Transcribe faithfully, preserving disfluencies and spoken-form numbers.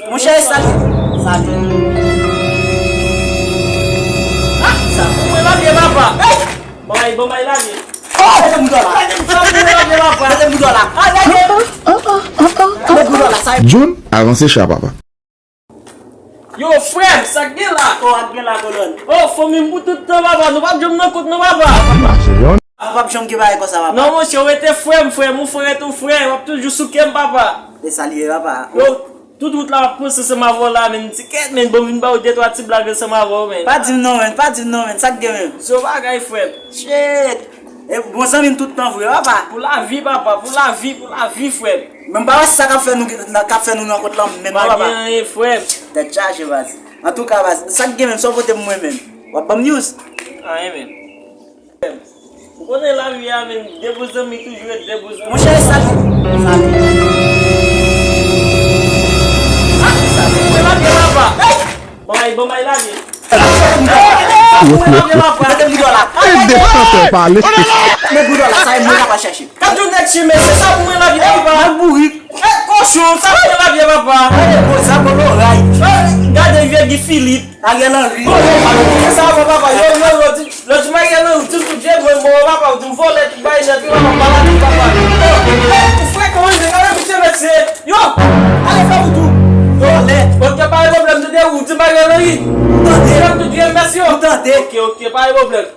Monchè, e sa li ye. Sa li ye. Ah, sa pou mwen la vye papa. Hey! Bon, ay, bon, ay la vye. Oh! Mete bouton la. Mete bouton la vye papa. Mete bouton la. Ah, gade. Mete bouton la. Sa e Jun, avanse cha papa. Yo, frè m, sa k gen la? Oh, ak gen la, kolòn. Oh, fanmi m pou tout tan, papa. Nou p ap janm nan kont, non, papa. Mache yon. Ah, p ap janm gen bagay konsa, papa. Non, monchè, ou rete frè m, frè m, ou frè tou frè. W ap toujou sou kè m, papa. E sa li ye, papa. Yo, tout wout la, w ap panse ansanm avè w la, men m di kèt, men bon, vin ba w de twa ti blag ansanm avè w, men. Pa di m non, men. Pa di m non, men. Sa k gen, men? Se yon bagay, frè m. Shit. E bon zanmi m tout tan vre, papa. Pou lavi, papa, pou lavi, pou lavi, frè m. Men m pa wè sa k ap fè nou, k ap fè nou nan kont lan menm non, papa. Pa gen anyen, frè m. Tèt chaje, baz. Antouka, baz, sa k gen menm, sa w pote pou mwen menm? W ap ban m news? Anyen menm. Ou konnen lavi a menm, de bon zanmi toujou ret de bon zanmi. Monchè, e sa li ye. Sa li ye. Ah, sa li ye. Mwen la vye papa. Hey! Bon, ay, bon, ay, la vye. Mwen la vye papa. Mete bouton la. Ay, ay, ay. Mete bouton la, sa e mwen k ap al chèche. Gad yon nèg chimè, se sa pou mwen la vye papa. Mal bourik. Eh, kochon, sa pou mwen la vye papa. Gade bon, sa bon loray. Eh, gade vye Guy Philippe. Ariel Henry. Bon, yo, pale, kite sa avan, papa. Yo, yo, yo, di, yo, di Ariel Henry, di m tout vye, mwen, bon, papa, ou di m vòlè, tout bagay nèt, wi, papa, maladi, papa. Yo, eh, ou frè, kòman li gade, mesye, mesye. Yo, ale fè wout ou. Vòlè. Ok, pa gen pwoblèm, tande, ou di m Ariel Henry. Ou tande. Ou di m tout vye, mesye. Ou tande. Ok, ok, pa gen pwoblèm.